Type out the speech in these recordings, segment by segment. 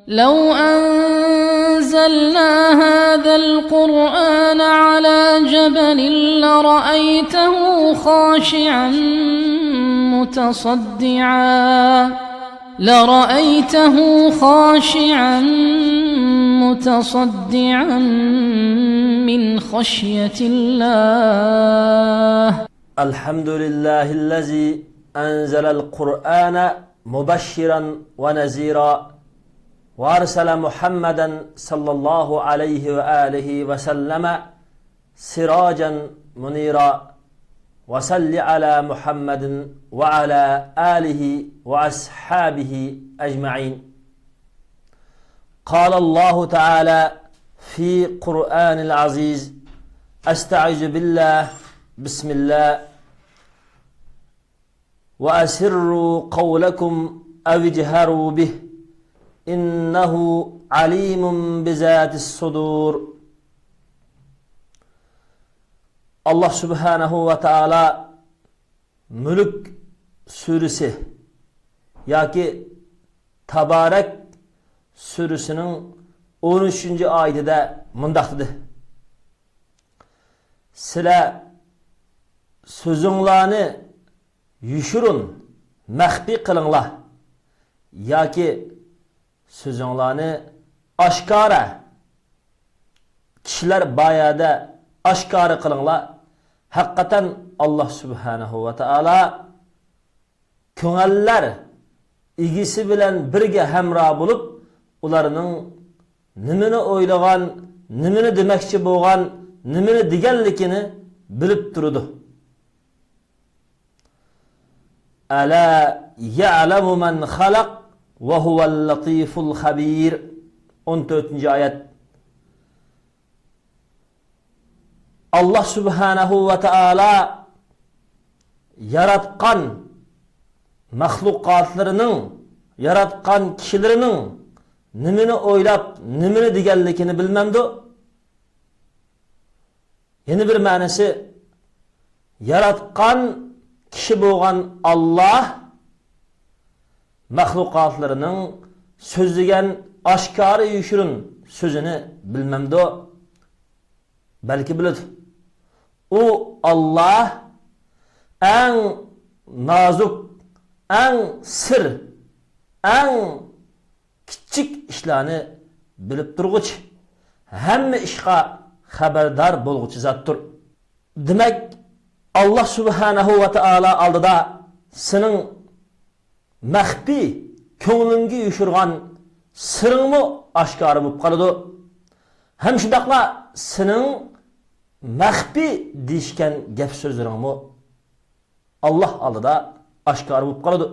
لو أنزلنا هذا القرآن على جبل لرأيته خاشعا متصدعا لرأيته خاشعا متصدعا من خشية الله. الحمد لله الذي أنزل القرآن مبشرا ونذيرا وأرسل محمدا صلى الله عليه وآله وسلم سراجا منيرا وصل على محمد وعلى آله وأصحابه أجمعين. قال الله تعالى في قرآن العزيز: أستعيذ بالله، بسم الله، وأسروا قولكم أو اجهروا به إنه عليم بذات الصدور. Allah Subhanahu ve Teala Mülk suresi yoki Tabarek suresining 13. Oyatida mundoq dedi: Sizlar so'zinglarni yushirin, maxfiy qilinglar yoki so'zinglarni oshkora kishilar boyada oshkora qilinglar. Haqiqatan Alloh subhanahu va taolo ko'ngillar egisi bilan birga hamroh bo'lib, ularning nimani o'ylagan, nimani demoqchi bo'lgan, nimani deganligini bilib turdi. Ala ya'lamu man xalaq va huval latiful xabir. 14. Oyat. Alloh subhanahu va taolo yaratgan maxluqotlarining, yaratgan kishilarining nimani o'ylab, nimani deganligini bilmamdi. Yana bir ma'nosi, yaratgan kishi bo'lgan Alloh maxluqotlarining so'zlagan oshkora yushirin so'zini bilmamdi, balki biladi. U Alloh eng nozik, eng sir, eng kichik ishlarni bilib turg'uchi, hamma ishga xabardor bo'lg'uchi zotdir. Demak, Alloh subhanahu va taolo oldida sening maxfiy ko'nglingga yushirgan siringmi oshkora bo'lib qoladi. Ham shundoqla sening maxfiy deyishgan gap so'zlaringmi Alloh oldida oshkora bo'lib qoladi.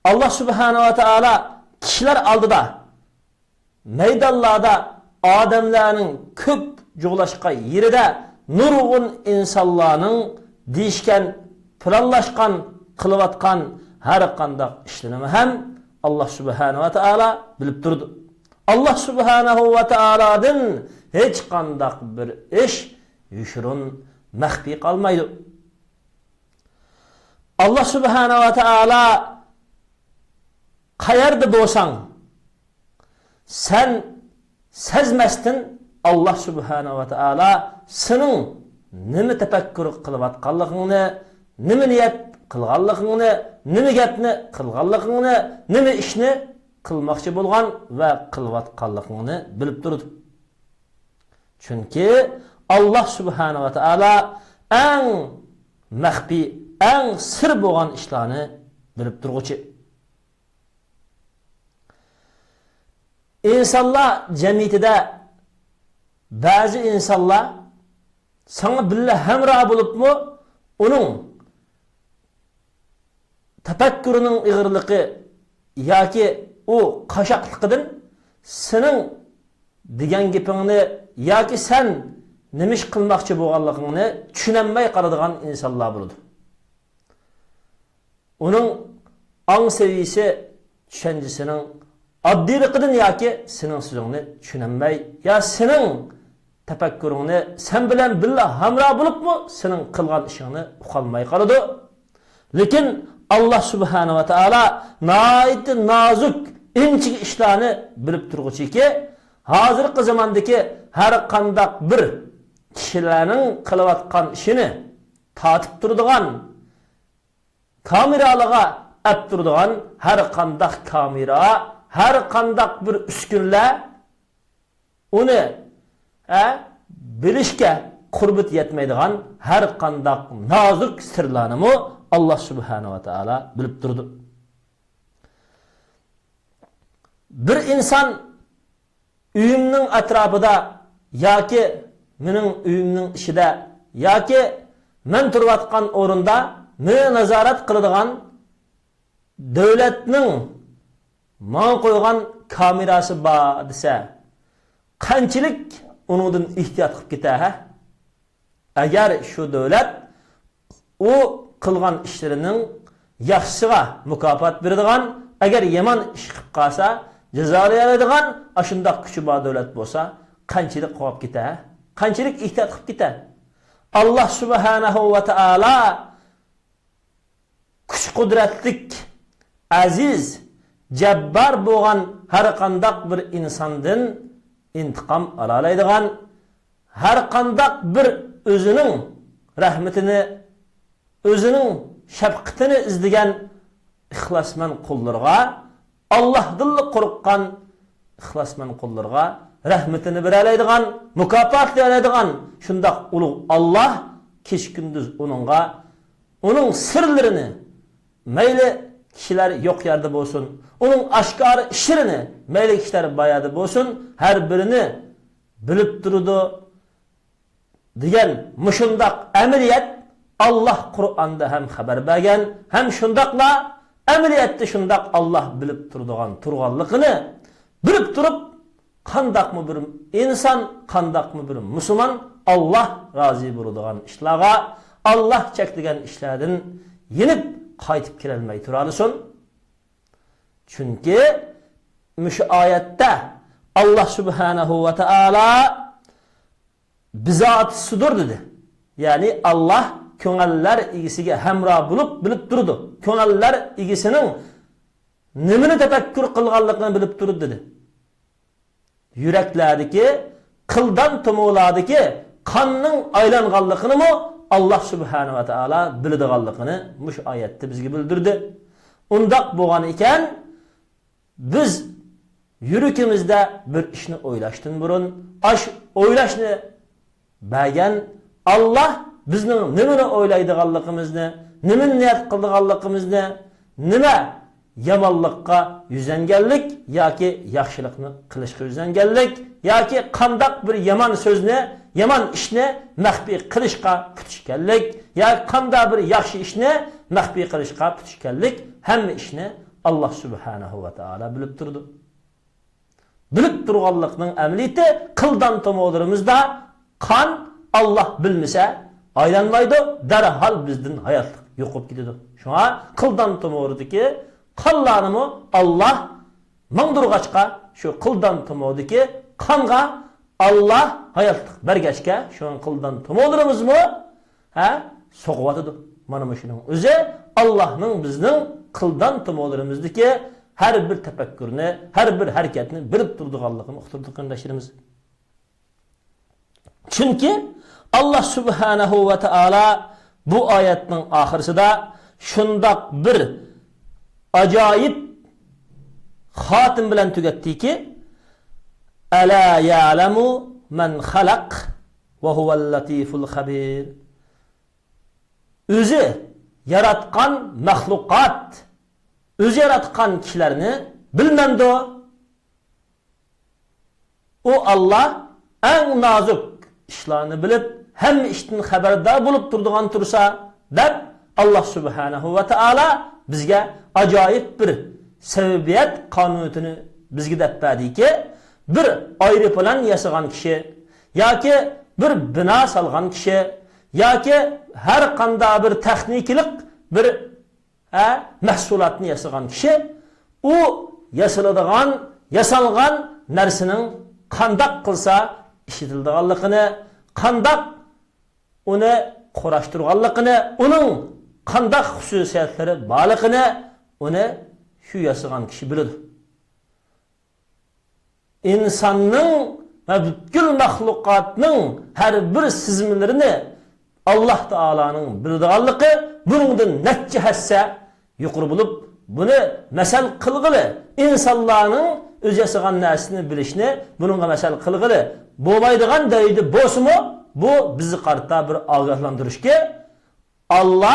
Alloh subhanahu va taolo kishilar oldida, maydonlarda, odamlarning ko'p jo'g'lashgan yerida nurg'un insonlarning deyishgan, planlashgan, qilayotgan har qanday ishlarni ham Alloh subhanahu va taolo bilib turdi. Alloh subhanahu va taolodan hech qandaq bir ish yushirin, maxfiy qolmaydi. Alloh subhanahu va taolo qayerda bo'lsang, sen sezmasdan Alloh subhanahu va taolo sening nima tafakkur qilayotganligingni, nima niyat qilganligingni, nima gapni qilganligingni, nima ishni qilmoqchi bo'lgan va qilayotganligingni bilib turdi. Chunki Alloh subhanahu va taolo eng maxfiy, eng sir bo'lgan ishlarni bilib turg'uchi. İnsanlar jamiyatida ba'zi insonlar sana billa hamroh bo'libmi, uning tafakkurining ig'irligi yoki u qashaqliqidan sening degan gapingni yoki sen nima ish qilmoqchi bo'lganligingni tushunolmay qoladigan insonlar bo'ladi. Uning ong seviyasi, tushunchasining oddiyligidan yoki sening so'zingni tushunolmay, yo sening tafakkuringni sen bilan billa hamroh bo'libmi, sening qilgan ishingni uqolmay qoladi. Lekin Alloh subhanahu va taolo noiti nozik ئىنچىكە ئىشلارنى بىلىپ تۇرغۇچىكى، ھازىرقى زاماندىكى ھەر قانداق بىر كىشىلەرنىڭ قىلىۋاتقان ئىشىنى تارتىپ تۇرىدىغان، كامېرالىغا ئەپ تۇرىدىغان ھەر قانداق كامېرا، ھەر قانداق بىر ئۈسكۈنىلەر ئۇنى بىلىشكە قۇربىتى يەتمەيدىغان ھەر قانداق نازۇك سىرلارنىمۇ ئاللا سۇبھانەھۇ ۋە تائالا بىلىپ تۇرىدۇ. بىر ئىنسان ئۆيۈمنىڭ ئەتراپىدا ياكى مېنىڭ ئۆيۈمنىڭ ئىچىدە ياكى مەن تۇرۇۋاتقان ئورۇندا مېنى نازارەت قىلىدىغان دۆلەتنىڭ ماڭا قويغان كامېراسى بار دېسە، قانچىلىك ئۇنىڭدىن ئېھتىيات قىلىپ كېتەر ھە؟ ئەگەر شۇ دۆلەت ئۇ قىلغان ئىشلىرىنىڭ ياخشىسىغا مۇكاپات بېرىدىغان، ئەگەر يامان ئىش قىلىپ قالسا جازالىيالايدىغان ئاشۇنداق كۈچى بار دۆلەت بولسا قانچىلىك قوغاپ كېتەر ھە؟ قانچىلىك ئېھتىيات قىلىپ كېتەر؟ ئاللا سۇبھانەھۇ ۋە تائالا كۈچ-قۇدرەتلىك، ئەزىز، جەببار بولغان ھەرقانداق بىر ئىنساندىن ئىنتىقام ئالالايدىغان، ھەرقانداق بىر ئۆزىنىڭ رەھمىتىنى، ئۆزىنىڭ شەپقىتىنى ئىزدىگەن ئىخلاسمەن قۇللىرىغا، ئاللاھدىنلا قورققان ئىخلاسمەن قۇللىرىغا رەھمىتىنى بېرەلەيدىغان، مۇكاپاتلىيالايدىغان شۇنداق ئۇلۇغ ئاللاھ كېچە-كۈندۈز ئۇنىڭغا ئۇنىڭ سىرلىرىنى، مەيلى كىشىلەر يوق يەردە بولسۇن، ئۇنىڭ ئاشكارا ئىشلىرىنى، مەيلى كىشىلەر بار يەردە بولسۇن، ھەر بىرىنى بىلىپ تۇرىدۇ دېگەن مۇشۇنداق ئەمەلىيەت ئاللاھ قۇرئاندا ھەم خەۋەر بەرگەن، ھەم شۇنداقلا ئەمەلىيەتتە شۇنداق ئاللاھ بىلىپ تۇرىدىغان تۇرغانلىقىنى بىلىپ تۇرۇپ، قانداقمۇ بىر ئىنسان، قانداقمۇ بىر مۇسۇلمان ئاللاھ رازى بولىدىغان ئىشلارغا، ئاللاھ چەكلىگەن ئىشلاردىن يېنىپ قايتىپ كېلەلمەي تۇرالىسۇن؟ چۈنكى مۇشۇ ئايەتتە ئاللاھ سۇبھانەھۇ ۋە تائالا بىزاتىسىدۇر دېدى. يەنى ئاللاھ كۆڭەللەر ئىگىسىگە ھەمراھ بولۇپ بىلىپ تۇرىدۇ. كۆڭەللەر ئىگىسىنىڭ نېمىنى تەپەككۇر قىلغانلىقىنى بىلىپ تۇرىدۇ دېدى. يۈرەكلەردىكى، قىلدان تومۇرلاردىكى قاننىڭ ئايلانغانلىقىنىمۇ ئاللاھ سۇبھانە ۋە تائالا بىلىدىغانلىقىنى مۇشۇ ئايەتتە بىزگە بىلدۈردى. ئۇنداق بولغان ئىكەن، بىز يۈرىكىمىزدە بىر ئىشنى ئويلاشتىن بۇرۇن، ئاش ئويلاشنى بەرگەن ئاللاھ بىزنىڭ نېمىنى ئويلايدىغانلىقىمىزنى، نېمىنى نىيەت قىلىدىغانلىقىمىزنى، نېمە يامانلىققا يۈزلەنگەنلىك ياكى ياخشىلىقنى قىلىشقا يۈزلەنگەنلىك ياكى قانداق بىر يامان سۆزنى، يامان ئىشنى مەخپىي قىلىشقا پۈتۈشكەنلىك ياكى قانداق بىر ياخشى ئىشنى مەخپىي قىلىشقا پۈتۈشكەنلىك ھەممە ئىشنى ئاللاھ سۇبھانەھۇ ۋە تائالا بىلىپ تۇرىدۇ. بىلىپ تۇرغانلىقنىڭ ئەمەلىيىتى قىلدان تومۇرلىرىمىزدا قان ئاللاھ بىلمىسە ئايلانمايدۇ، دەرھال بىزدىن ھاياتلىق يوقىلىپ كېتىدۇ. شۇڭا قىلدان تومۇرىدىكى قانلارنىمۇ ئاللاھ ماڭدۇرغاچقا شۇ قىلدان تومۇردىكى قانغا ئاللاھ ھاياتلىق بەرگەچكە شۇنىڭ قىلدان تومۇرلىرىمىزمۇ سوقۇۋاتىدۇ. مانا مۇشۇنىڭ ئۆزى ئاللاھنىڭ بىزنىڭ قىلدان تومۇرلىرىمىزدىكى ھەر بىر تەپەككۇرنى، ھەر بىر ھەرىكەتنى بىلىپ تۇرىدىغانلىقىنى ئۇقتۇرىدۇ قېرىنداشلىرىمىز. چۈنكى ئاللاھ سۇبھانەھۇ ۋە تائالا بۇ ئايەتنىڭ ئاخىرسىدا شۇنداق بىر ئاجايىپ خاتىمە بىلەن تۈگەتتىكى، ئەلا يەئلەمۇ مەن خەلەق ۋە ھۇۋەل لەتىفۇل خەبىر. ئۆزى ياراتقان مەخلۇقات، ئۆزى ياراتقان كىشىلەرنى بىلمەمدۇ؟ ئۇ ئاللا ئەڭ نازۇك ئىشلارنى بىلىپ، ھەممە ئىشتىن خەۋەردار بولۇپ تۇرىدىغان تۇرسا، دەپ ئاللا سۇبھانەھۇ ۋە تائالا بىزگە ئاجايىپ بىر سەۋەبىيەت قانۇنىيىتىنى بىزگە دەپ بەردىكى، بىر ئايروپىلان ياسىغان كىشى ياكى بىر بىنا سالغان كىشى ياكى ھەر قانداق بىر تېخنىكىلىق بىر مەھسۇلاتنى ياسىغان كىشى ئۇ ياسىلىدىغان، ياسالغان نەرسىنىڭ قانداق قىلسا ئىشلىتىلىدىغانلىقىنى، قانداق ئۇنى قۇراشتۇرغانلىقىنى، ئۇنىڭ قانداق خۇسۇسىيەتلىرى بارلىقىنى ئۇنى شۇ ياسىغان كىشى بىلىدۇ. ئىنساننىڭ ۋە پۈتكۈل مەخلۇقاتنىڭ ھەر بىر سېزىملىرىنى ئاللا تائالانىڭ بىلىدىغانلىقى بۇنىڭدىن نەچچە ھەسسە يۇقىرى بولۇپ، بۇنى مەسەل قىلغىلى، ئىنسانلارنىڭ ئۆزى ياسىغان نەرسىنى بىلىشنى بۇنىڭغا مەسەل قىلغىلى بولمايدىغان دەرىجىدە بولسىمۇ، بۇ بىزگە قارىتا بىر ئاگاھلاندۇرۇشكى، ئاللا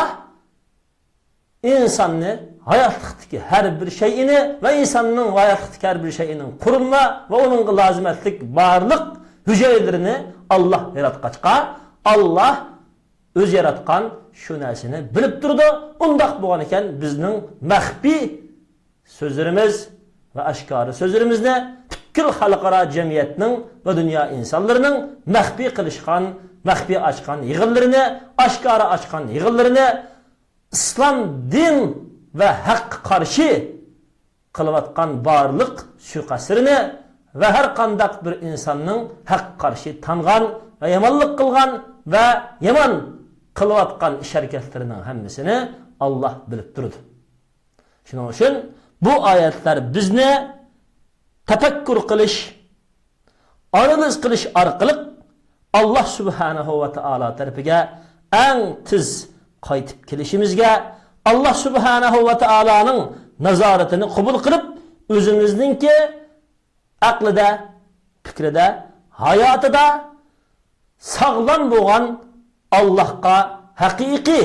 ئىنساننى ھاياتلىقتىكى ھەر بىر شەيئىنى ۋە ئىنساننىڭ ھاياتلىقتىكى ھەر بىر شەيئىنىڭ قۇرۇلما ۋە ئۇنىڭغا لازىمەتلىك بارلىق ھۈجەيرىلىرىنى ئاللا ياراتقاچقا، ئاللا ئۆزى ياراتقان شۇ نەرسىنى بىلىپ تۇرىدۇ. ئۇنداق بولغانىكەن بىزنىڭ مەخپىي سۆزلىرىمىز ۋە ئاشكارا سۆزلىرىمىزنى پۈتكۈل خەلقئارا جەمئىيەتنىڭ ۋە دۇنيا ئىنسانلىرىنىڭ مەخپىي قىلىشقان، مەخپىي ئاچقان يىغىنلىرىنى، ئاشكارا ئاچقان يىغىنلىرىنى ئىسلام دىن ۋە ھەققە قارشى قىلىۋاتقان بارلىق سۇيىقەستلىرىنى ۋە ھەر قانداق بىر ئىنساننىڭ ھەققە قارشى تانغان ۋە يامانلىق قىلغان ۋە يامان قىلىۋاتقان ئىش-ھەرىكەتلىرىنىڭ ھەممىسىنى ئاللا بىلىپ تۇرىدۇ. شۇنىڭ ئۈچۈن بۇ ئايەتلەر بىزنى تەپەككۇر قىلىش، ئانالىز قىلىش ئارقىلىق ئاللا سۇبھانەھۇ ۋە تائالا تەرىپىگە ئەڭ تېز قايتىپ كېلىشىمىزگە، ئاللا سۇبھانەھۇ ۋە تائالانىڭ نازارىتىنى قوبۇل قىلىپ، ئۆزىمىزنىڭكى ئەقلىدە، پىكرىدە، ھاياتىدا ساغلام بولغان ئاللاھقا ھەقىقىي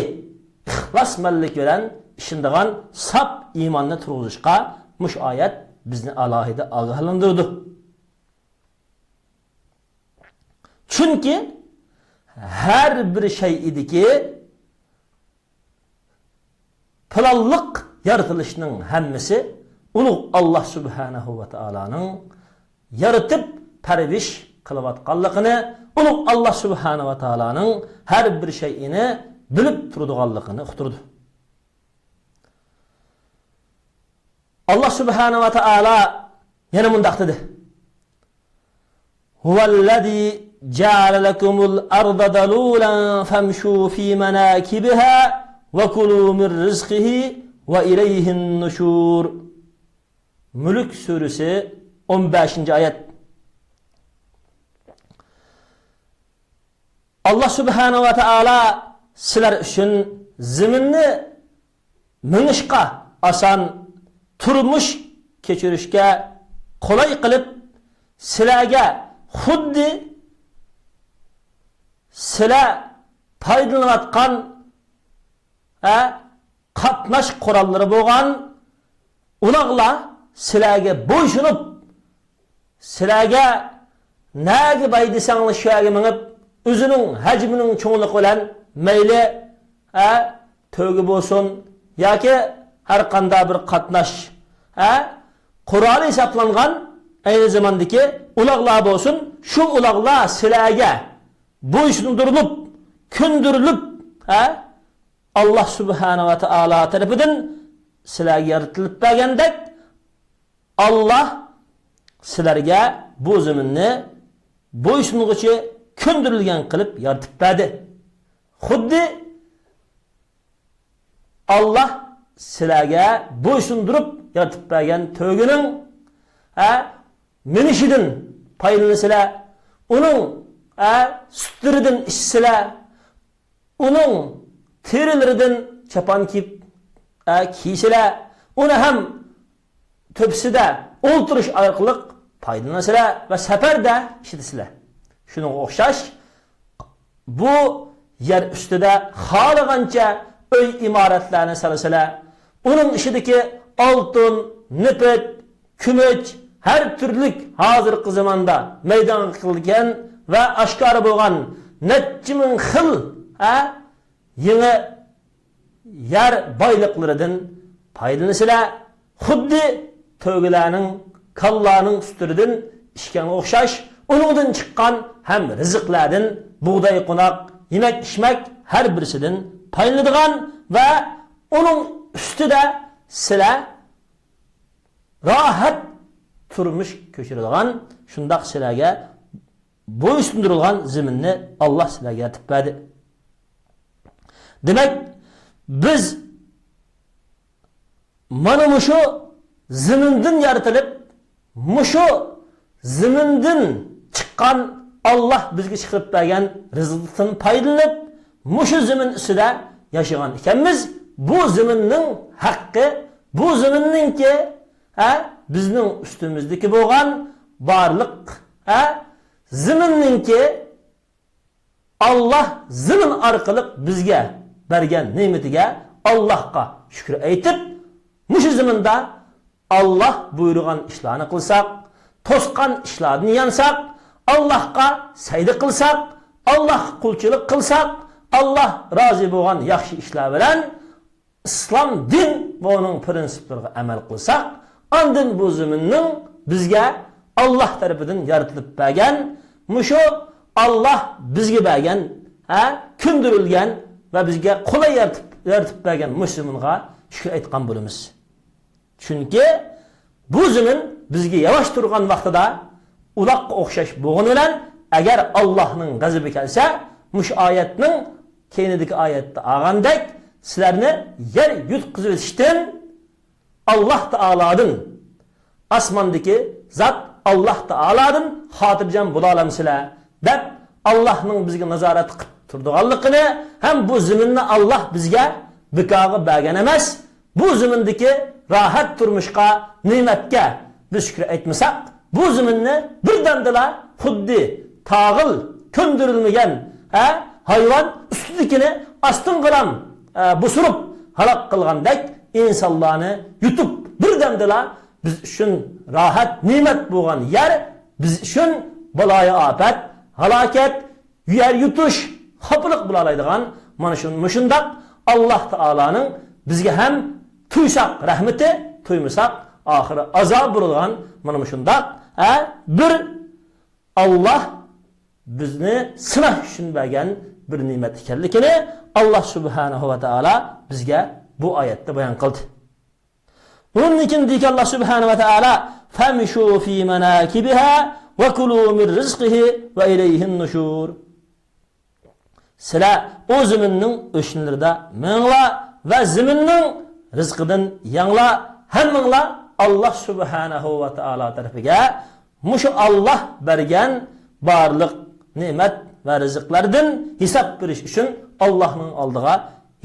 ئىخلاسمەنلىك بىلەن ئىشىنىدىغان ساپ ئىماننى تۇرغۇزۇشقا مۇشۇ ئايەت بىزنى ئالاھىدە ئاگاھلاندۇرىدۇ. چۈنكى ھەر بىر شەيئىدىكى پىلانلىق يارىتىلىشنىڭ ھەممىسى ئۇلۇغ ئاللا سۇبھانەھۇ ۋە تائالانىڭ يارىتىپ پەرۋىش قىلىۋاتقانلىقىنى، ئۇلۇغ ئاللا سۇبھانەھۇ ۋە تائالانىڭ ھەر بىر شەيئىنى بىلىپ تۇرىدىغانلىقىنى ئۇقتۇرىدۇ. ئاللا سۇبھانەھۇ ۋە تائالا يەنە مۇنداق دېدى. ھۇۋەللەزى جەئەلە لەكۇمۇل ئەرزە زەلۇلەن فەمشۇ فى مەناكىبىھا ۋە كۇلۇ مىن رىزقىھى ۋە ئىلەيھىن نۇشۇر. مۈلۈك سۈرىسى 15 ئايەت. ئاللا سۇبھانە ۋە تائالا سىلەر ئۈچۈن زېمىننى مېڭىشقا ئاسان، تۇرمۇش كەچۈرۈشكە قولاي قىلىپ، سىلەرگە خۇددى سىلەر پايدىلىنىۋاتقان قاتناش قوراللىرى بولغان ئۇلاغلار سىلەرگە بويسۇنۇپ، سىلەرگە نەگە باي دېسەڭلا شۇ يەرگە مېڭىپ، ئۆزىنىڭ ھەجمىنىڭ چوڭلۇقى بىلەن مەيلى تۆگە بولسۇن ياكى ھەر قانداق بىر قاتناش قورالى ھېسابلانغان ئەينى زاماندىكى ئۇلاغلار بولسۇن، شۇ ئۇلاغلار سىلەرگە بويسۇندۇرۇلۇپ، كۆندۈرۈلۈپ، ئاللا سۇبھانە ۋە تائالا تەرىپىدىن سىلەرگە يارىتىلىپ بەرگەندەك، ئاللا سىلەرگە بۇ زېمىننى بويسۇنغۇچى، كۆندۈرۈلگەن قىلىپ يارىتىپ بەردى. خۇددى ئاللا سىلەرگە بويسۇندۇرۇپ يارىتىپ بەرگەن تۆگىنىڭ مىنىشىدىن پايدىلىنىسىلەر، ئۇنىڭ سۈتلىرىدىن ئىچسىلەر، ئۇنىڭ تېرىلىرىدىن چاپان كىيىپ كىيسىلەر، ئۇنى ھەم تۆپىسىدە ئولتۇرۇش ئارقىلىق پايدىلىنىسىلەر ۋە سەپەردە ئىشلىتىسىلەر. شۇنىڭغا ئوخشاش بۇ يەر ئۈستىدە خالىغانچە ئۆي ئىمارەتلەرنى سالىسىلەر، ئۇنىڭ ئىچىدىكى ئالتۇن، نېفىت، كۈمۈش، ھەر تۈرلۈك ھازىرقى زاماندا مەيدانغا كەلگەن ۋە ئاشكارا بولغان نەچچە مىڭ خىل يېڭى يەر بايلىقلىرىدىن پايدىلىنىسىلەر، خۇددى تۆگىلەرنىڭ، كاللارنىڭ سۈتلىرىدىن ئىچكەنگە ئوخشاش، ئۇنىڭدىن چىققان ھەم رىزىقلاردىن، بۇغداي قوناق، يېمەك-ئىچمەك ھەر بىرسىدىن پايدىلىنىدىغان ۋە ئۇنىڭ ئۈستىدە سىلەر راھەت تۇرمۇش كۆچۈرىدىغان شۇنداق سىلەرگە بويسۇندۇرۇلغان زېمىننى ئاللا سىلەرگە يارىتىپ بەردى. دېمەك، بىز مانا مۇشۇ زېمىندىن يارىتىلىپ، مۇشۇ زېمىندىن چىققان ئاللا بىزگە چىقىرىپ بەرگەن رىزىقتىن پايدىلىنىپ، مۇشۇ زېمىن ئۈستىدە ياشىغان ئىكەنمىز. بۇ زېمىننىڭ ھەققى، بۇ زېمىننىڭكى ھە بىزنىڭ ئۈستىمىزدىكى بولغان بارلىق ھە زېمىننىڭكى ئاللا زېمىن ئارقىلىق بىزگە بەرگەن نېمىتىگە ئاللاھقا شۈكرى ئېيتىپ، مۇشۇ زېمىندا ئاللا بۇيرۇغان ئىشلارنى قىلساق، توسقان ئىشلاردىن يانساق، ئاللاھقا سەجدە قىلساق، ئاللاھقا قۇلچىلىق قىلساق، ئاللا رازى بولغان ياخشى ئىشلار بىلەن ئىسلام دىن ۋە ئۇنىڭ پىرىنسىپلىرىغا ئەمەل قىلساق، ئاندىن بۇ زېمىننىڭ بىزگە ئاللا تەرىپىدىن يارىتىلىپ بەرگەن مۇشۇ ئاللا بىزگە بەرگەن ھە كۆندۈرۈلگەن ۋە بىزگە قولاي يارىتىپ بەرگەن مۇشۇ زېمىنغا شۈكرى ئېيتقان بولىمىز. چۈنكى بۇ زېمىن بىزگە ياۋاش تۇرغان ۋاقتىدا ئۇلاققا ئوخشاش بولغىنى بىلەن، ئەگەر ئاللاھنىڭ غەزىپى كەلسە، مۇشۇ ئايەتنىڭ كەينىدىكى ئايەتتە ئالغاندەك، سىلەرنى يەر يۇتقۇزۇۋېتىشتىن ئاللاھ تائالادىن، ئاسماندىكى زات ئاللاھ تائالادىن خاتىرجەم بولالامسىلەر؟ دەپ ئاللاھنىڭ بىزگە نازارەت قىلىپ تۇرىدىغانلىقىنى ھەم بۇ زېمىننى ئاللاھ بىزگە بىكارغا بەرگەن ئەمەس، بۇ زېمىندىكى راھەت تۇرمۇشقا، نېمەتكە بىز شۈكرى ئېيتمىساق، بۇ زېمىننى بىردەمدىلا خۇددى تاغىل كۆندۈرۈلمىگەن ھايۋان ئۈستىدىكىنى ئاستىنقىلام بوسۇرۇپ ھالاك قىلغاندەك ئىنسانلارنى يۇتۇپ بىردەمدىلا بىز ئۈچۈن راھەت، نېمەت بولغان يەر بىز ئۈچۈن بالايىئاپەت، ھالاكەت، يەر يۇتۇش، خاپىلىق بولالايدىغان مانا شۇ مۇشۇنداق ئاللاھ تائالانىڭ بىزگە ھەم تۇيساق رەھمىتى، تۇيمىساق ئاخىرى ئازاب بولىدىغان مانا مۇشۇنداق بىر ئاللاھ بىزنى سىناش ئۈچۈن بەرگەن بىر نېمەت ئىكەنلىكىنى ئاللاھ سۇبھانەھۇ ۋە تائالا بىزگە بۇ ئايەتتە بايان قىلدى. ئۇنىڭدىن كېيىن دېدىكى ئاللاھ سۇبھانەھۇ ۋە تائالا فەمشۇ فى مەناكىبىھا ۋە كۇلۇ مىن رىزقىھى ۋە ئىلەيھىن نۇشۇر. سىلەر ئۇ زېمىننىڭ ئۆشنىلىرىدە مېڭىڭلار ۋە زېمىننىڭ رىزقىدىن يەڭلار، ھەممىڭلار ئاللاھ سۇبھانەھۇ ۋە تائالا تەرىپىگە مۇشۇ ئاللاھ بەرگەن بارلىق نېمەت ۋە رىزىقلاردىن ھېساب بېرىش ئۈچۈن ئاللاھنىڭ ئالدىغا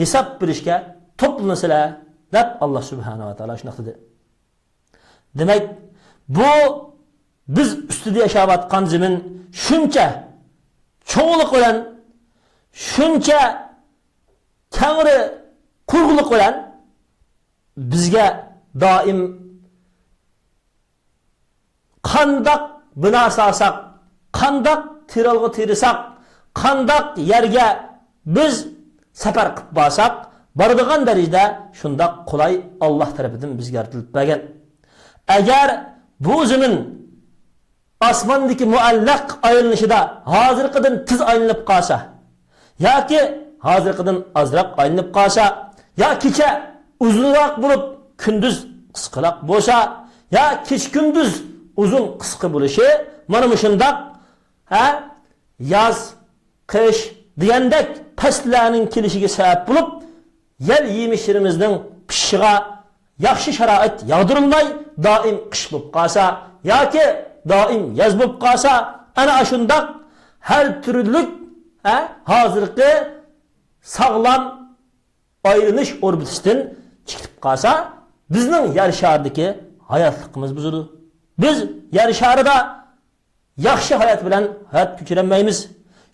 ھېساب بېرىشكە توپلىنىسىلەر، دەپ ئاللاھ سۇبھانە ۋە تائالا شۇنداق دېدى. دېمەك، بۇ بىز ئۈستىدە ياشاۋاتقان زېمىن شۇنچە چوڭلۇق بىلەن، شۇنچە كەڭرى قۇرۇقلۇق بىلەن بىزگە دائىم قانداق بىنا سالساق، قانداق تېرىلغۇ تېرىساق، قانداق يەرگە بىز سەپەر قىلىپ بارساق، بارىدىغان دەرىجىدە شۇنداق قولاي ئاللاھ تەرىپىدىن بىزگە يارىتىلىپ بەرگەن. ئەگەر بۇ زېمىن ئاسماندىكى مۇئەللەق ئايلىنىشىدا ھازىرقىدىن تېز ئايلىنىپ قالسا ياكى ھازىرقىدىن ئازراق ئايلىنىپ قالسا يا كېچە ئۇزۇنراق بولۇپ كۈندۈز قىسقىراق بولسا يا كېچە كۈندۈز ئۇزۇن قىسقا بولۇشى مانا مۇشۇنداق ھە ياز قىش دېگەندەك پەسىللەرنىڭ كېلىشىگە سەۋەب بولۇپ يەر يېمىشلىرىمىزنىڭ پىشىشىغا ياخشى شارائىت ياغدۇرۇلماي دائىم قىش بولۇپ قالسا ياكى دائىم ياز بولۇپ قالسا ئەنە ئاشۇنداق ھەر تۈرلۈك ھازىرقى ساغلام ئايلىنىش ئوربىتىسىدىن چېكىتىپ قالسا بىزنىڭ يەر شارىدىكى ھاياتلىقىمىز بۇزۇلىدۇ. بىز يەر شارىدا ياخشى ھايات بىلەن ھايات كۆچۈرەلمەيمىز.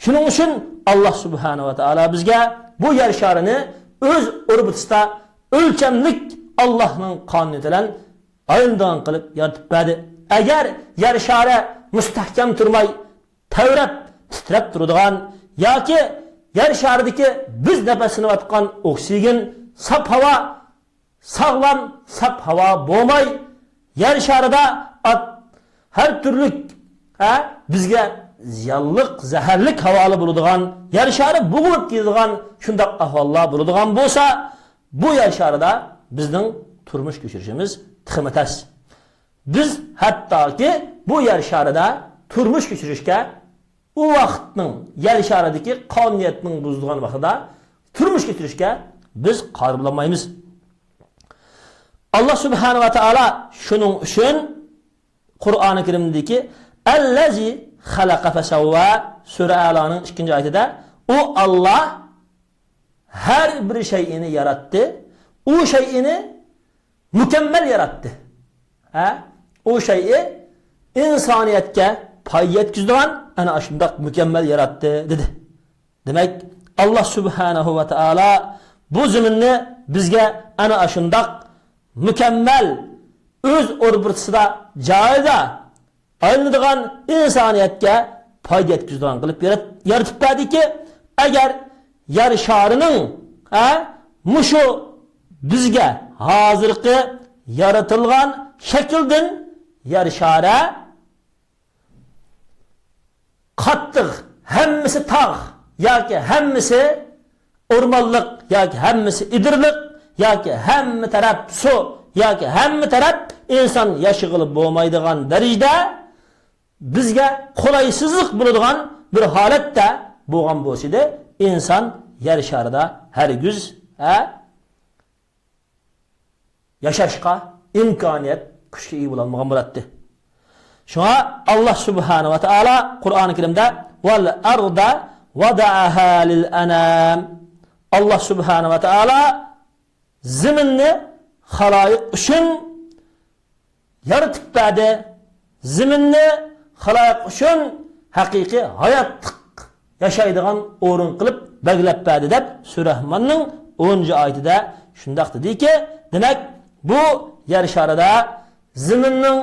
شۇنىڭ ئۈچۈن ئاللا سۇبھانە ۋە تائالا بىزگە بۇ يەر شارىنى ئۆز ئوربىتىسىدا ئۆلچەملىك ئاللاھنىڭ قانۇنىيىتى بىلەن ئايلىنىدىغان قىلىپ يارىتىپ بەردى. ئەگەر يەر شارى مۇستەھكەم تۇرماي، تەۋرەپ، تىترەپ تۇرىدىغان ياكى يەر شارىدىكى بىز نەپەسلىنىۋاتقان ئوكسىگېن، ساپ ھاۋا، ساغلام، ساپ ھاۋا بولماي، يەر شارىدا ھەر تۈرلۈك بىزگە زىيانلىق، زەھەرلىك ھاۋالار بولىدىغان، يەر شارى بوغۇلۇپ كېتىدىغان شۇنداق ئەھۋاللار بولىدىغان بولسا، بۇ يەر شارىدا بىزنىڭ تۇرمۇش كۆچۈرۈشىمىز تېخىمۇ تەس. بىز ھەتتاكى بۇ يەر شارىدا تۇرمۇش كۆچۈرۈشكە ئۇ ۋاقىتنىڭ يەر شارىدىكى قانۇنىيەتنىڭ بۇزۇلغان ۋاقتىدا تۇرمۇش كەچۈرۈشكە بىز قادىر بولالمايمىز. ئاللا سۇبھانە ۋە تائالا شۇنىڭ ئۈچۈن قۇرئانى كەرىمدىكى ئەللەزى خەلەقە فەسەۋۋا سۈرە ئەلانىڭ ئىككىنچى ئايىتىدە ئۇ ئاللا ھەر بىر شەيئىنى ياراتتى، ئۇ شەيئىنى مۇكەممەل ياراتتى. ھە؟ ئۇ شەيئى ئىنسانىيەتكە پايدا يەتكۈزىدىغان ئەنە ئاشۇنداق مۇكەممەل ياراتتى دېدى. دېمەك، ئاللا سۇبھانەھۇ ۋە تائالا بۇ زېمىننى بىزگە ئەنە ئاشۇنداق مۇكەممەل ئۆز ئوربىتىسىدا جايىدا ئايلىنىدىغان ئىنسانىيەتكە پايدا يەتكۈزىدىغان قىلىپ يارىتىپ بەردىكى، ئەگەر يەر شارىنىڭ مۇشۇ بىزگە ھازىرقى يارىتىلغان شەكىلدىن يەر شارى قاتتىق، ھەممىسى تاغ ياكى ھەممىسى ئورمانلىق ياكى ھەممىسى ئېدىرلىق ياكى ھەممە تەرەپ سۇ ياكى ھەممە تەرەپ ئىنسان ياشىغىلى بولمايدىغان دەرىجىدە بىزگە قولايسىزلىق بولىدىغان بىر ھالەتتە بولغان بولسىدى، ئىنسان يەر شارىدا ھەرگىز ياشاشقا ئىمكانىيەت كۈچكە ئىگە بولالمىغان بولاتتى. شۇڭا ئاللا سۇبھانە ۋە تائالا قۇرئانى كەرىمدە ۋەل ئەردا ۋەدەئەھا لىل ئەنام ئاللا سۇبھانە ۋە تائالا زېمىننى خالايىق ئۈچۈن يارىتىپ بەردى. زېمىننى خالايىق ئۈچۈن ھەقىقىي ھاياتلىق ياشايدىغان ئورۇن قىلىپ بەلگىلەپ بەردى دەپ سۈرە رەھماننىڭ ئونىنچى ئايىتىدە شۇنداق دېدىكى، دېمەك، بۇ يەر شارىدا زېمىننىڭ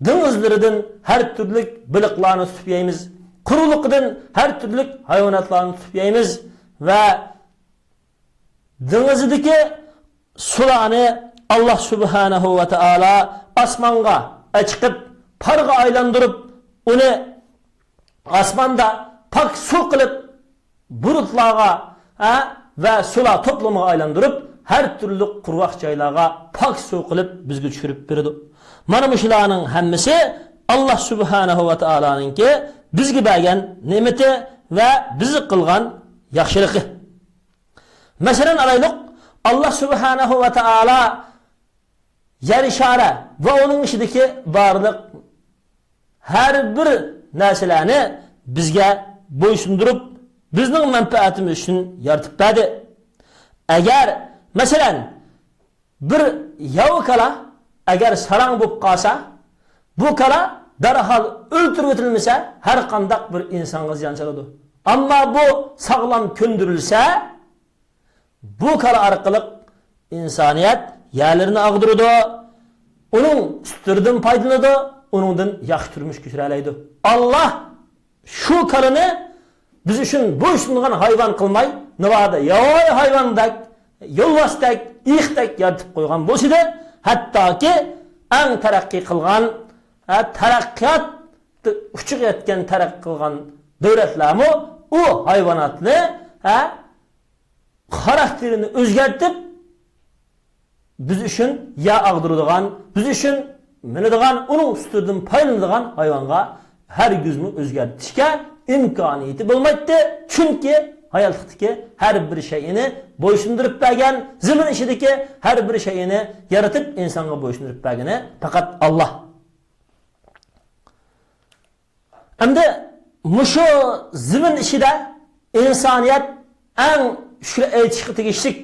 دېڭىزلىرىدىن ھەر تۈرلۈك بېلىقلارنى تۇتۇپ يەيمىز، قۇرۇقلۇقىدىن ھەر تۈرلۈك ھايۋاناتلارنى تۇتۇپ يەيمىز ۋە دېڭىزىدىكى سۇلارنى ئاللا سۇبھانەھۇ ۋە تائالا ئاسمانغا ئەچىقىپ، پارغا ئايلاندۇرۇپ، ئۇنى ئاسماندا پاك سۇ قىلىپ، بۇلۇتلارغا ۋە سۇلار توپلىمىغا ئايلاندۇرۇپ، ھەر تۈرلۈك قۇرغاق جايلارغا پاك سۇ قىلىپ بىزگە چۈشۈرۈپ بېرىدۇ. مانا مۇشۇلارنىڭ ھەممىسى ئاللا سۇبھانەھۇ ۋە تائالانىڭكى بىزگە بەرگەن نېمىتى ۋە بىزگە قىلغان ياخشىلىقى. مەسىلەن ئالايلۇق، ئاللا سۇبھانەھۇ ۋە تائالا يەر شارى ۋە ئۇنىڭ ئىچىدىكى بارلىق ھەر بىر نەرسىلەرنى بىزگە بويسۇندۇرۇپ، بىزنىڭ مەنپەئەتىمىز ئۈچۈن يارىتىپ بەردى. ئەگەر، مەسىلەن، بىر ياۋا كالا ئەگەر ساراڭ بولۇپ قالسا، بۇ كالا دەرھال ئۆلتۈرۈۋېتىلمىسە ھەر قانداق بىر ئىنسانغا زىيان سالىدۇ. ئەمما بۇ ساغلام كۆندۈرۈلسە، بۇ كالا ئارقىلىق ئىنسانىيەت يەرلىرىنى ئاغدۇرىدۇ، ئۇنىڭ سۈتلىرىدىن پايدىلىنىدۇ، ئۇنىڭدىن ياخشى تۇرمۇش كەچۈرەلەيدۇ. ئاللا شۇ كالىنى بىز ئۈچۈن بويسۇنغان ھايۋان قىلماي، ناۋادا ياۋايى ھايۋاندەك، يولۋاستەك، ئېيىقتەك يارىتىپ قويغان بولسىدى، ھەتتاكى ئەڭ تەرەققىي قىلغان، تەرەققىيات ئۇچىغا يەتكەن تەرەققىي قىلغان دۆلەتلەرمۇ ئۇ ھايۋاناتنى خاراكتېرىنى ئۆزگەرتىپ، بىز ئۈچۈن يەر ئاغدۇرىدىغان، بىز ئۈچۈن مىنىدىغان، ئۇنىڭ سۈتىدىن پايدىلىنىدىغان ھايۋانغا ھەرگىزمۇ ئۆزگەرتىشكە ئىمكانىيىتى بولمايتتى، چۈنكى ھاياتلىقتىكى ھەر بىر شەيئىنى بويسۇندۇرۇپ بەرگەن، زېمىن ئىچىدىكى ھەر بىر شەيئىنى يارىتىپ ئىنسانغا بويسۇندۇرۇپ بەرگىنى پەقەت ئاللا. ئەمدى مۇشۇ زېمىن ئىچىدە ئىنسانىيەت ئەڭ شۈكرى ئېيتىشقا تېگىشلىك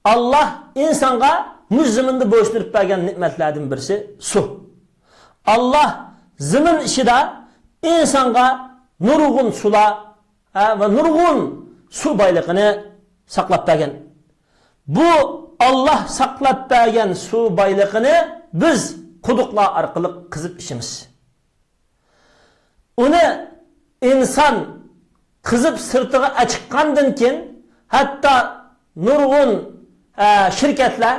ئاللا ئىنسانغا مۇشۇ زېمىندا بويسۇندۇرۇپ بەرگەن نېمەتلەردىن بىرسى سۇ. ئاللا زېمىن ئىچىدە ئىنسانغا نۇرغۇن سۇلار ۋە نۇرغۇن سۇ بايلىقىنى ساقلاپ بەرگەن. بۇ ئاللا ساقلاپ بەرگەن سۇ بايلىقىنى بىز قۇدۇقلار ئارقىلىق قېزىپ ئىچىمىز. ئۇنى ئىنسان قېزىپ سىرتىغا ئەچىققاندىن كېيىن، ھەتتا نۇرغۇن شىركەتلەر،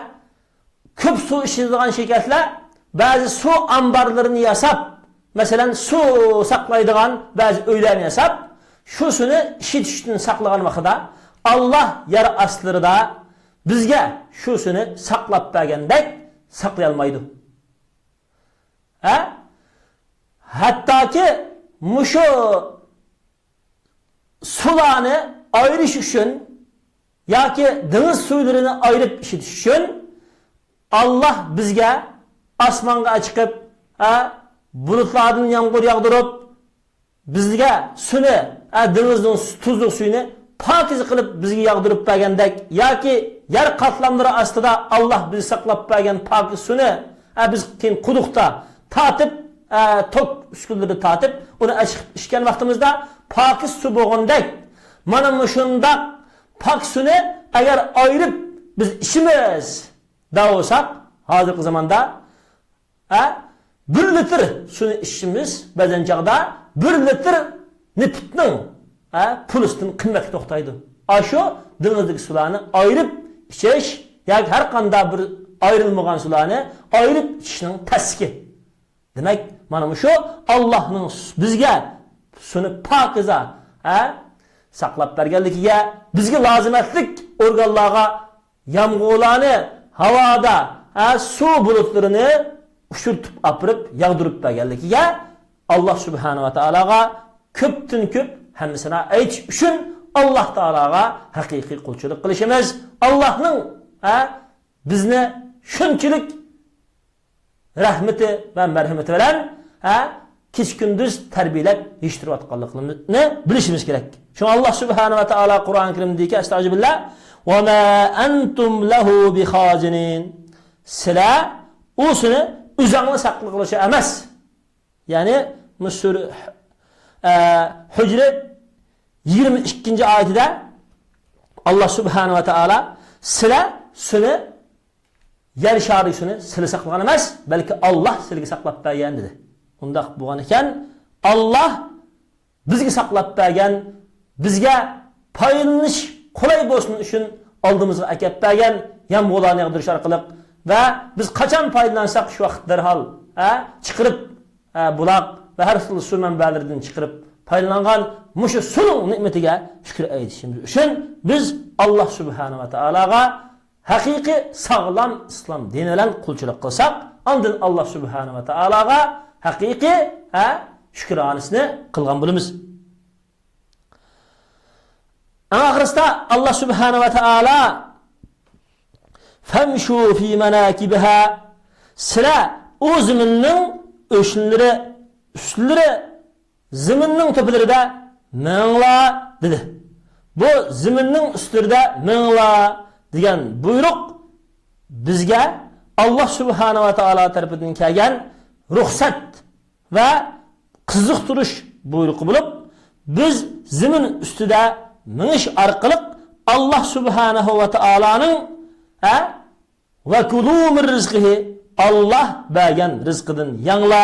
كۆپ سۇ ئىشلىتىدىغان شىركەتلەر بەزى سۇ ئامبارلىرىنى ياساپ، مەسىلەن، سۇ ساقلايدىغان بەزى ئۆيلەرنى ياساپ، شۇ سۇنى ئىشلىتىشتىن ساقلىغان ۋاقتىدا، ئاللا يەر ئاستىلىرىدا بىزگە شۇ سۇنى ساقلاپ بەرگەندەك ساقلىيالمايدۇ. ھە؟ ھەتتاكى مۇشۇ سۇلارنى ئايرىش ئۈچۈن ياكى دېڭىز سۈيلىرىنى ئايرىپ ئىشلىتىش ئۈچۈن ئاللا بىزگە ئاسمانغا ئەچىقىپ، ھە، bulutlardan yomg'ir yog'dirib, bizga suvni, dengizning tuzli suyini pokiz qilib bizga yog'dirib bergandek yoki yer qatlamlari ostida Alloh bizni saqlab bergan pokiz suvni biz keyin quduqda tatib, tok uskunlarida tatib, uni achib ichgan vaqtimizda pokiz suv bo'lgandek, mana shundoq pok suvni agar ayirib biz ichimiz da olsak, hozirgi zamonda 1 litr suvni ichishimiz ba'zan chog'da 1 litr neftning pulisidan qimmatga to'xtaydi. Shu dengizdagi suvlarni ayirib ichish yoki har qanday bir ayrilmagan suvlarni ayirib ichishning taski. Demak, mana shu Allohning bizga suvni pokiza saqlab berganligiga, bizga lozimatlik organlarga yomg'irlarni havoda suv bulutlarini uchirtib apirib yog'dirib berganligiga Alloh subhanahu va taologa ko'pdan ko'p hammasini aytish uchun Alloh taologa haqiqiy qulchilik qilishimiz, Allohning bizni shunchalik rahmati va marhamati bilan kech kunduz tarbiyalab yetishtirayotganligini bilishimiz kerak. Shunga Alloh subhanahu va taolo Qur'oni Karimda deyki, astag'firullah, va ma antum lahu bixazinin. Sizlar usini o'zingni saqlag'ilishi emas. Ya'ni Musur Hujr 22 oyatida Alloh subhanahu va taolo sizlar suni yer shari suni sizlar saqlagan emas, balki Alloh sizlarga saqlab bergan dedi. Undaq bo'lgan ekan, Alloh bizga saqlab bergan, bizga foydalanish qulay bo'lsin uchun oldimizga akab bergan yomg'irlarni yog'dirish orqali va biz qachon foydalansak shu vaqt darhol chiqarib buloq va har xil suv manbalaridan chiqarib foydalangan mushu suvning ne'matiga shukr aytishimiz uchun biz Alloh subhanahu va taologa haqiqiy sog'lom islom dini bilan qulchilik qilsak, ondan Alloh subhanahu va taologa haqiqiy shukronisini qilgan bo'lamiz. Oxirisida Alloh subhanahu va taolo famshu fi manakibiha, sizlar u zaminning o'shinlari, ustlari, zaminning to'pilarida minglar dedi. Bu zaminning ustlarida minglar degan buyruq bizga Alloh subhanahu va taolo tarafidan kelgan ruxsat va qiziqtirish buyrug'i bo'lib, biz zamin ustida mingish orqali Alloh subhanahu va taoloning va kulu min rizqihi, Alloh bergan rizqidan yangla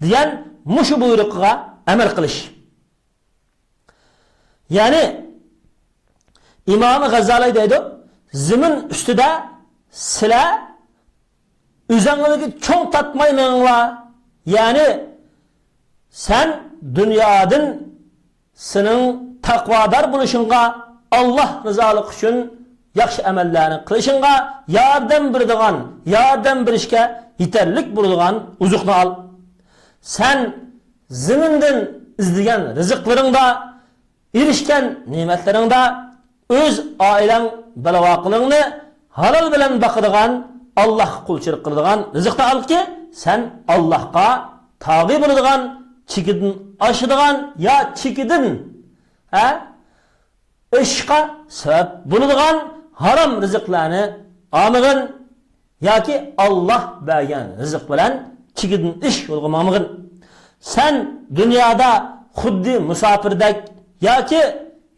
degan mushu buyruqqa amal qilish. Ya'ni Imom G'azzoliy deydi, zamin ustida sizlar o'zinglarga cho'ng tatmay minglar. Ya'ni sen dunyodan sening taqvodor bo'lishingga, Alloh rizoligi uchun yaxshi amallarni qilishingga yordam beradigan, yordam berishga yetarlik bo'ladigan uzuqni ol. Sen zamindan izlagan rizqlaringda, erishgan ne'matlaringda o'z oilang balavoqilingni halol bilan boqadigan, Allohga qulchilik qiladigan rizqni olki, sen Allohga tog'i bo'ladigan, chekidan oshadigan yo chekidan ishqa sabab bo'ladigan harom rizqlarni olmag'in yoki Alloh bergan rizq bilan chekidan ish yo'lga olmag'in. Sen dunyoda xuddi musofirdek yoki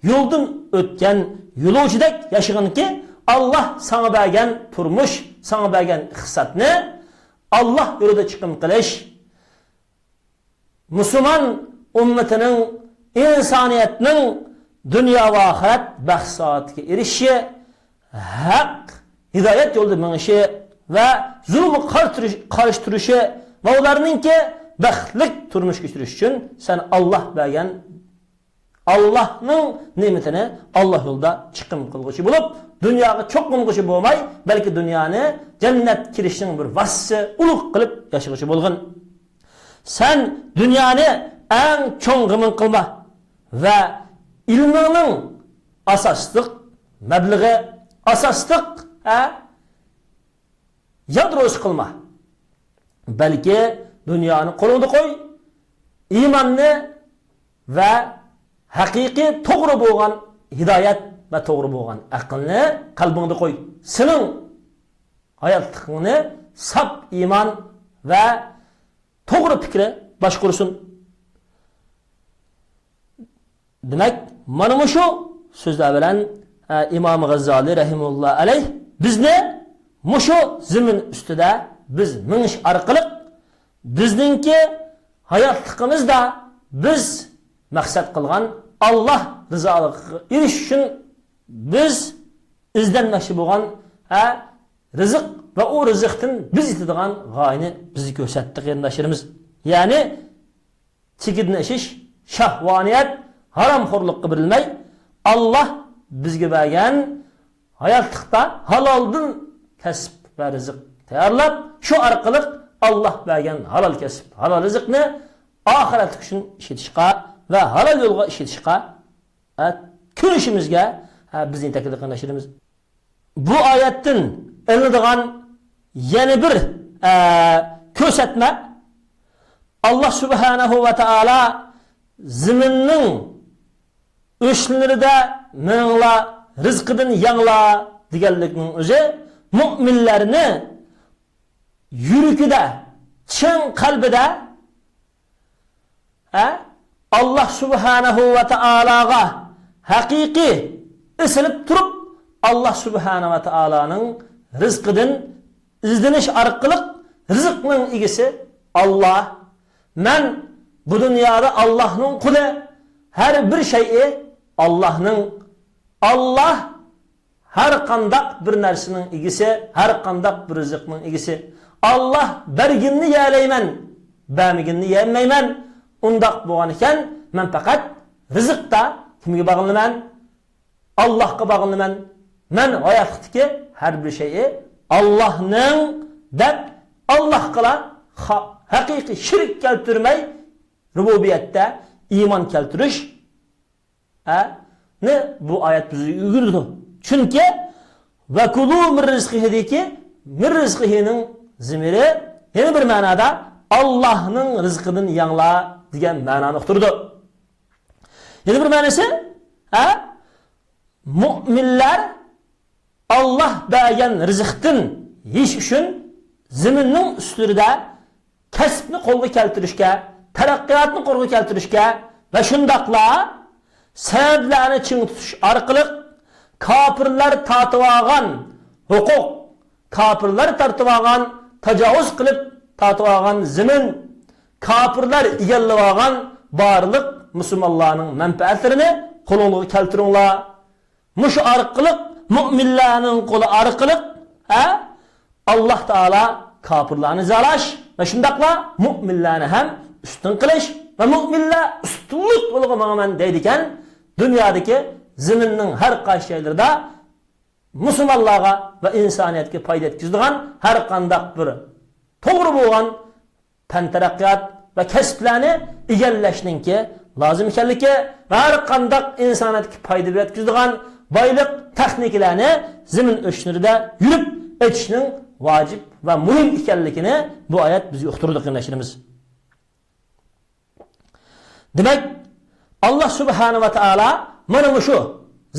yo'ldan o'tgan yo'lovchidek yashag'inki, Alloh sana bergan turmush, sana bergan iqtisodni Alloh yo'lida chiqim qilish, musulmon ummatining, insoniyatning dunyo va oxirat baxt soatiga erishishi, haq hidoyat yo'lida mingishi va zulmga qarshi turishi va ularningki baxtli turmush kechirish uchun sen Alloh bergan Allohning ne'matini Alloh yo'lida chiqim qilg'uchi bo'lib, dunyoga cho'qing'uchi bo'lmay, balki dunyoni jannat kirishning bir vositasi ulug' qilib yashag'uchi bo'lg'in. Sen dunyoni eng cho'ng g'imin qilma va ilmingning asosliq mablag'i, asosliq yadrosi qilma. Balki dunyoni qo'lingda qo'y, iymonni va haqiqiy to'g'ri bo'lgan hidoyat va to'g'ri bo'lgan aqlni qalbingda qo'y. Sening hayotligingni sap iymon va to'g'ri fikri boshqursin. Demak, mana shu so'zlar bilan Imom G'azzoli rahimulloh alayh bizni mushu zimin ustida biz mingish orqali bizningki hayotligimizda biz maqsad qilgan Alloh rizoligiga erishish uchun biz izlanmoqchi bo'lgan rizq va u rizqdan biz yetadigan g'oyani bizga ko'rsatdi qarindoshlarimiz. Ya'ni chekidni ishish, shahvoniyat, haromxo'rlikqa berilmay, Alloh bizga bergan hayotlikda haloldan kasb va rizq tayyorlab, shu orqali Alloh bergan halol kasb, halol rizqni oxirat uchun ishlatishga va halol yo'lga ishlatishga ko'rishimizga bizni taklif qarindoshlarimiz. Bu oyatdan ilinadigan yana bir ko'rsatma, Alloh subhanahu va taolo ziminning o'shlarida mingla rizqidan yangla deganlikning o'zi mu'minlarni yuragida, chin qalbida Alloh subhanahu va taologa haqiqiy isilib turib, Alloh subhanahu va taoloning rizqidan izlanish orqali rizqning egisi Alloh, men bu dunyoda Allohning quli, har bir şeyi Allohning, Alloh har qandaq bir narsaning egisi, har qandaq bir rizqning egisi. Alloh berginni yelayman, bermaginni yemayman. Undaq bo'lgan ekan, men faqat rizqda kimga bog'liman? Allohga bog'liman. Men hayotdagi har bir şeyi Allohning deb Allohga haqiqiy shirk keltirmay rububiyatda iymon keltirish ne bu oyat bizni o'rgatdi. Chunki va kulu min rizqihidiki min rizqihining zimiri yana bir ma'noda Allohning rizqidan yangla degan ma'noni uqtirdi. Yana bir ma'nosi mu'minlar Alloh bergan rizqdan yeyish uchun ziminning ustida kasbni qo'lga keltirishga, taraqqiyotni qo'lga keltirishga va shundoqla sabablarni ching tutish orqali kofirlar tortib olgan huquq, kofirlar tortib olgan, tajovuz qilib tortib olgan zimin, kofirlar egallab olgan barliq musulmonlarning manfaatlarini qo'lingizga keltiringlar. Mushu orqali mu'minlarning qo'li orqali Alloh taolo kofirlarni zalash va shundoqla mu'minlarni ham ustun qilish va mu'minlar ustunlik yo'liga mangaman deydi ekan, dunyodagi ziminning har qaysi yerlarida musulmonlarga va insoniyatga foyda yetkazadigan har qandaq bir to'g'ri bo'lgan fan taraqqiyot va kasblarni egallashningki lozim ekanligi va har qandaq insoniyatga foyda yetkazadigan boylik texnikalarni zimin o'shlarida yurib etishning vojib va muhim ekanligini bu oyat bizga uqtirdi qarindoshlarimiz. Demak, Alloh subhanahu va taolo mana shu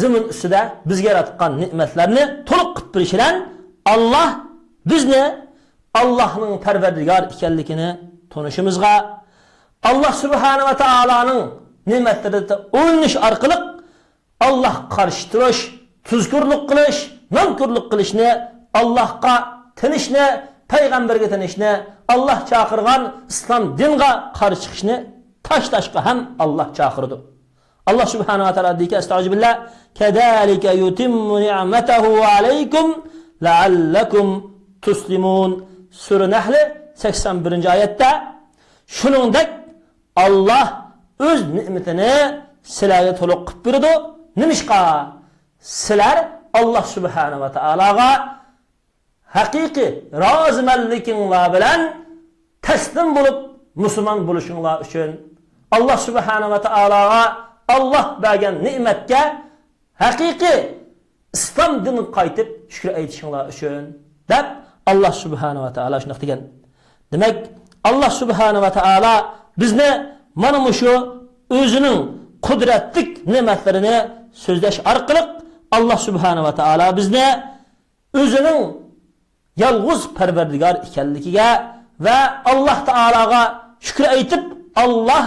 zimin ustida bizga yaratgan ne'matlarni to'liq qilib berishi bilan Alloh bizni Allohning parvardigor ekanligini tanishimizga, Alloh subhanahu va taoloning ne'matlarida o'yinish orqali Alloh qarshi turish, tuzkurlik qilish, nonko'rlik qilishni, Allohga tinishni, payg'ambarga tinishni, Alloh chaqirgan islom dinga qarshi chiqishni tashlashga ham Alloh chaqirdi. Alloh subhanahu va taolo deyki, astag'firullah, kadalika yutimmu ni'matahu alaykum la'allakum tuslimun. Sura Nahl 81-oyatda shuningdek Alloh o'z ne'matini sizlarga to'liq qilib berdi. Nimishqa? Sizlar Alloh subhanahu va taologa haqiqiy rozimanliginglar bilan taslim bo'lib musulmon bo'lishinglar uchun Alloh subhanahu va taologa Alloh bergan ne'matga haqiqiy islom diniga qaytib shukr aytishinglar uchun deb Alloh subhanahu va taolo shunday degan. Demak, Alloh subhanahu va taolo bizni mana shu o'zining qudratlik ne'matlarini so'zlash orqali Alloh subhanahu va taolo bizni o'zining yolg'iz parvardigor ekanligiga va Alloh taologa shukr aytib, Alloh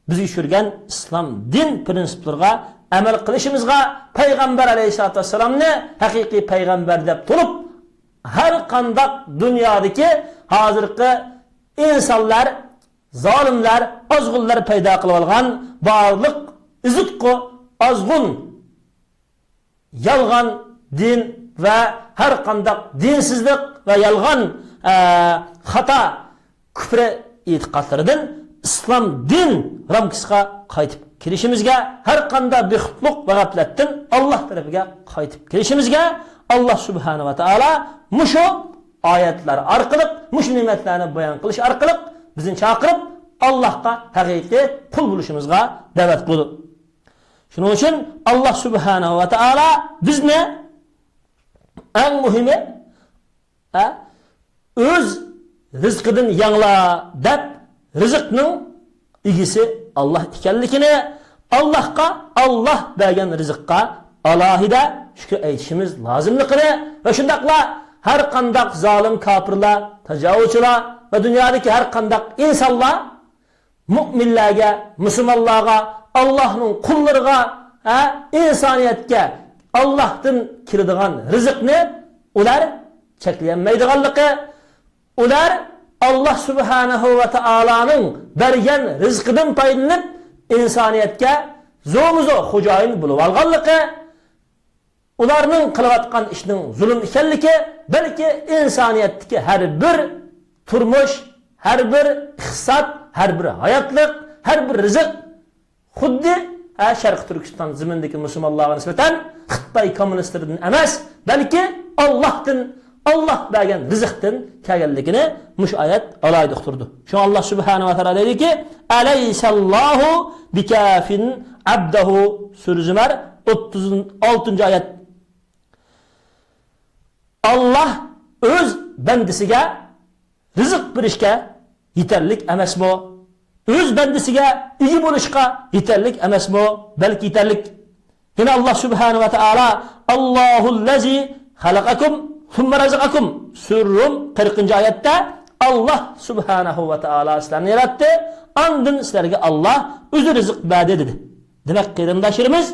bizga tushirgan islom din prinsiplariga amal qilishimizga, payg'ambar alayhissalotu vassalomni haqiqiy payg'ambar deb turib, har qandaq dunyodagi hozirgi insonlar, zolimlar, ozg'unlar paydo qilib olgan barliq izitqu ozg'un yolg'on din va har qandaq dinsizlik va yolg'on xato kufri e'tiqodlaridan islom din ramkasiga qaytib kirishimizga, har qanday bexutluq va g'aflatdan Alloh tarafiga qaytib kirishimizga Alloh subhanahu va taolo mushu oyatlar orqali, mushu ne'matlarni bayon qilish orqali bizni chaqirib, Allohga haqiqiy qul bo'lishimizga da'vat qildi. Shuning uchun Alloh subhanahu va taolo bizni eng muhimi o'z rizqidan yangla deb, rizqning egisi Alloh ekanligini, Allohga, Alloh bergan rizqqa alohida shukr aytishimiz lozimligini va shundoqla har qandaq zolim kofirlar, tajovuzchilar va dunyodagi har qandaq insonlar mo'minlarga, musulmonlarga, Allohning qullariga, insoniyatga Allohdan kiradigan rizqni ular cheklayolmaydiganligi, ular Alloh subhanahu va taoloning bergan rizqidan foydalanib insoniyatga zo'muzo xo'jayin bo'lib olganligi, ularning qilayotgan ishning zulm ekanligi, balki insoniyatdagi har bir turmush, har bir iqtisod, har bir hayotlik, har bir rizq xuddi Sharq Turkiston zimindagi musulmonlarga nisbatan Xitoy kommunistlaridan emas, balki Allohdan, Alloh bergan rizqdan kelganligini mush oyat alohida uqtirdi. Shu Alloh subhanahu va taolo dediki: "Alaysallohu bikafin abdahu", sura Zumar 36 oyat. Alloh o'z bandisiga rizq berishga yetarlik emasmi? O'z bandisiga ega bo'lishga yetarlik emasmi? Balki yetarlik. Yana Alloh subhanahu va taolo "Allohullazi xalaqakum thumma razaqakum", sura Rum 40 oyatda Alloh subhanahu va taolo sizlarni yaratdi, andin sizlarga Alloh o'zi rizq berdi dedi. Demak, qarindoshlarimiz,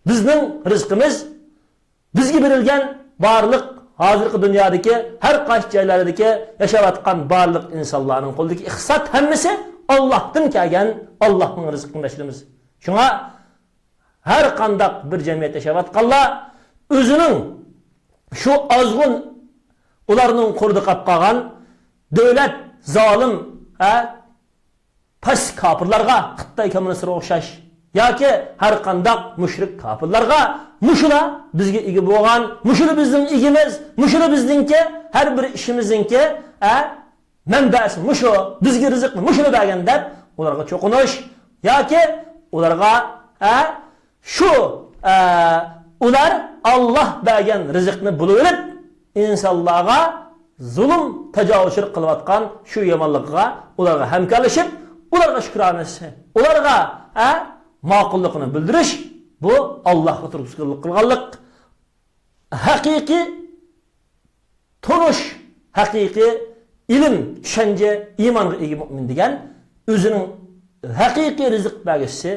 bizning rizqimiz, bizga berilgan barliq hozirgi dunyodagi har qaysi joylardagi yashayotgan barliq insonlarning qo'lidagi iqtisod hammasi Allohdan kelgan, Allohning rizqini qarindoshlarimiz. Shunga har qandaq bir jamiyat yashayotganlar o'zining shu ozg'un ularning qo'lida qolib qolgan davlat zolim past kofirlarga, Xitoy kommunistlariga o'xshash yoki har qandaq mushrik kofirlarga mushula bizga ega bo'lgan, mushula bizning egimiz, mushula bizningki har bir ishimizningki manbasi mushu, bizga rizqni mushula bergan deb ularga cho'qinish yoki ularga shu ular Alloh bergan rizqni bo'lib insonlarga zulm tajovuzchilik qilayotgan shu yomonlikqa ularga hamkorlashib, ularga shukronasi, ularga ma'qulligini bildirish, bu Allohga turg'izganlik qilganlik, haqiqiy tunish, haqiqiy ilm, tushuncha, iymonga ega mo'min degan o'zining haqiqiy rizq bergisi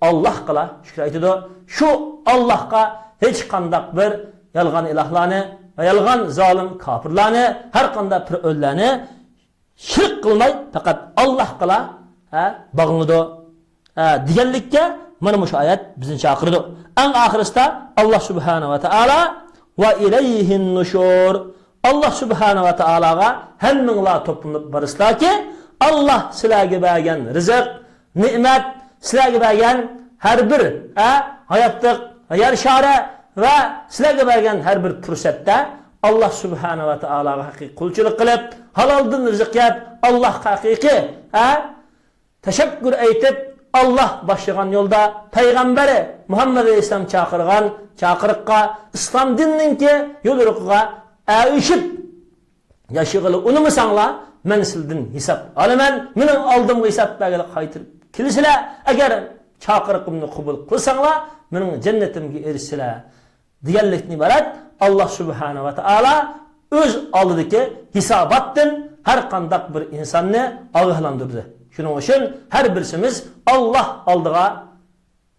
Allohga shukr aytadi. Shu Allohga hech qandaq bir yolg'on ilohlarni va yolg'on zolim kofirlarni, har qanday fir'onlarni shirk qilmay, faqat Allohga bog'lanadi deganlikka mana shu oyat bizni chaqirdi. Eng oxirisida Alloh subhanahu va taolo "Va ilayhin nushur", Alloh subhanahu va taologa hammanglar to'planib borisizlarki, Alloh sizlarga bergan rizq, ne'mat, sizlarga bergan har bir hayotlik yer shari va sizlarga bergan har bir fursatda Alloh subhanahu va taologa haqiqiy qulchilik qilib, haloldan rizq yeb, Allohga haqiqiy tashakkur aytib, Alloh boshlagan yo'lda payg'ambari Muhammad alayhissalom chaqirgan chaqiriqqa, islom dinininki yo'l yo'riqiga erishib yashag'ili unumasanglar. مەن سىلىدىن ھېساب ئالىمەن، مېنىڭ ئالدىمغا ھېساب بەرگىلى قايتىپ كېلىسىلە، ئەگەر چاقىرىقىمنى قوبۇل قىلساڭلا، مېنىڭ جەننىتىمگە ئېرىشىسىلە، دېگەنلىكتىن ئىبارەت. ئاللا سۇبھانە ۋە تائالا ئۆز ئالدىدىكى ھېساباتتىن ھەر قانداق بىر ئىنساننى ئاگاھلاندۇردى. شۇنىڭ ئۈچۈن ھەر بىرسىمىز ئاللا ئالدىغا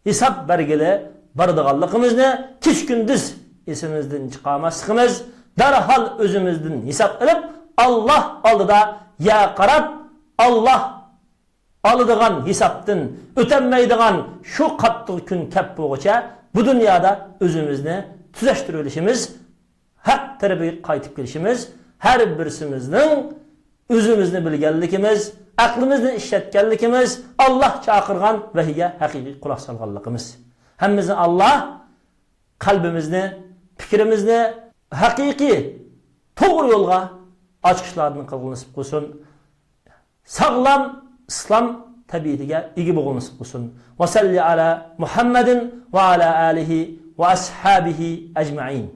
ھېساب بەرگىلى بارىدىغانلىقىمىزنى كېچە-كۈندۈز ئېسىمىزدىن چىقارماسلىقىمىز، دەرھال ئۆزىمىزدىن ھېساب ئېلىپ، ئاللا ئالدىدا يەرگە قاراپ، ئاللا ئالىدىغان ھېسابتىن ئۆتەلمەيدىغان شۇ قاتتىق كۈن كەپ بولغۇچە بۇ دۇنيادا ئۆزىمىزنى تۈزەشتۈرۈۋېلىشىمىز، ھەق تەرىپىگە قايتىپ كېلىشىمىز، ھەر بىرسىمىزنىڭ ئۆزىمىزنى بىلگەنلىكىمىز، ئەقلىمىزنى ئىشلەتكەنلىكىمىز، ئاللا چاقىرغان ۋەھىيگە ھەقىقىي قۇلاق سالغانلىقىمىز. ھەممىمىزنى ئاللا قەلبىمىزنى، پىكرىمىزنى ھەقىقىي توغرا يولغا ئاچقۇچلاردىن قىلغىلى نېسىپ قىلسۇن. ساغلام ئىسلام تەبىئىتىگە ئىگە بولغىلى نېسىپ قىلسۇن. ۋە سەللى ئەلا مۇھەممەدىن ۋە ئەلا ئالىھى ۋە ئەسھابىھى ئەجمەئىن.